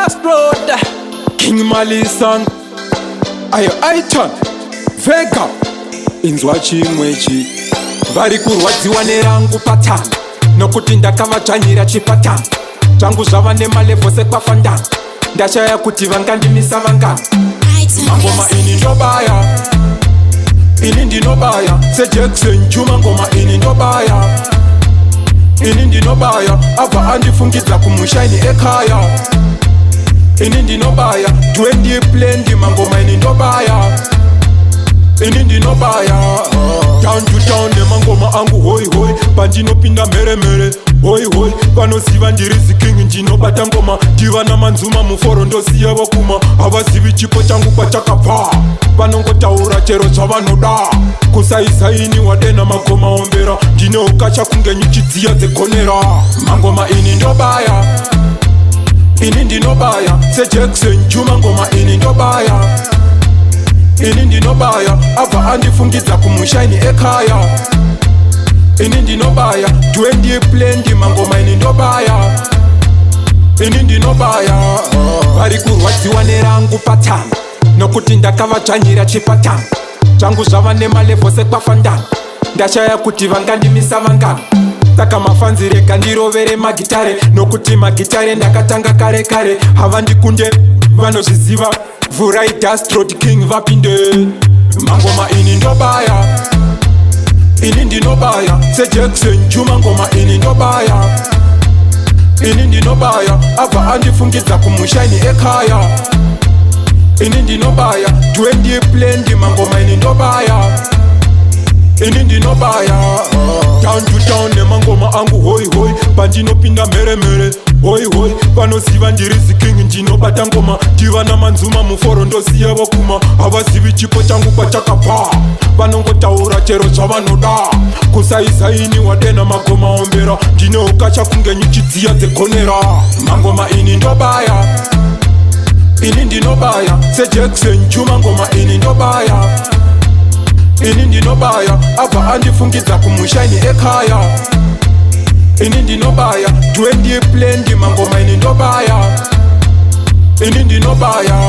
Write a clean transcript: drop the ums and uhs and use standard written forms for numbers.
Dust Road. King Malisan, ayo Aitan Vega, inzwa chimwe chi vari kurwadziwa nerangu patani, nokuti ndakavadzvanyira chipatani. Zvangu zvava nemalevels sekwafandani, ndashaya kuti vangandimisa vangani. Mangoma ini ndobaya, ini ndinobaya seJackson Juma. Ngoma ini ndobaya, ini ndinobaya, abva andifungidza kumushaini ekhaya. Ini ndinobaya 20 plendi, mangoma ini ndobaya, ini ndinobaya town to town nemangoma angu. Hoi hoi, pandinopinda mheremhere, hoi hoi, vanoziva ndiri ziking. Ndinobata ngoma ndiva namanzuma muforo, ndosiya vokuma. Havazivi chipo changu kwachakabva, vanongotaura chero zvavanoda. Kusaisaini wadena magoma ombera, ndine ukasha kunge nyuchi dziya dzegonera. Mangoma ini ndobaya, ini ndinobaya seJackson Juma. Ngoma ini ndobaya, ini ndinobaya, abva andifungidza kumushaini ekhaya. Ini ndinobaya 20 plendi, mangoma ini ndobaya, ini ndinobaya. Vari kurwadziwa nerangu patani, nokuti ndakavadzvanyira chipatani. Zvangu zvava nemalevels sekwafandani, ndashaya kuti vangandimisa vangani. Saka mafans, rega ndirovere magitare, nokuti magitare ndakatanga kare kare. Havandikunde, vanozviziva. Vhurai Dust Road, King vapinde. Mangoma ini ndobaya, ini ndinobaya seJackson Juma. Ngoma ini ndobaya, ini ndinobaya, abva andifungidza kumushaini ekhaya. Ini ndinobaya 20 plendi, mangoma ini ndobaya, ini ndinobaya town to town nemangoma angu. Hoi hoi, pandinopinda mheremhere, hoi hoi, vanoziva ndiri ziking. Ndinobata ngoma ndiva namanzuma muforo, ndosiya vokuma. Havazivi chipo changu kwachakabva, vanongotaura chero zvavanoda. Kusaisaini wadena magoma ombera, ndine ukasha kunge nyuchi dziya dzegonera. Mangoma ini ndobaya, ini ndinobaya seJackson Juma. Ngoma ini ndobaya, ini ndinobaya, abva andifungidza kumushaini ekhaya. Ini ndinobaya 20 plendi, mangoma ini ndobaya, ini ndinobaya.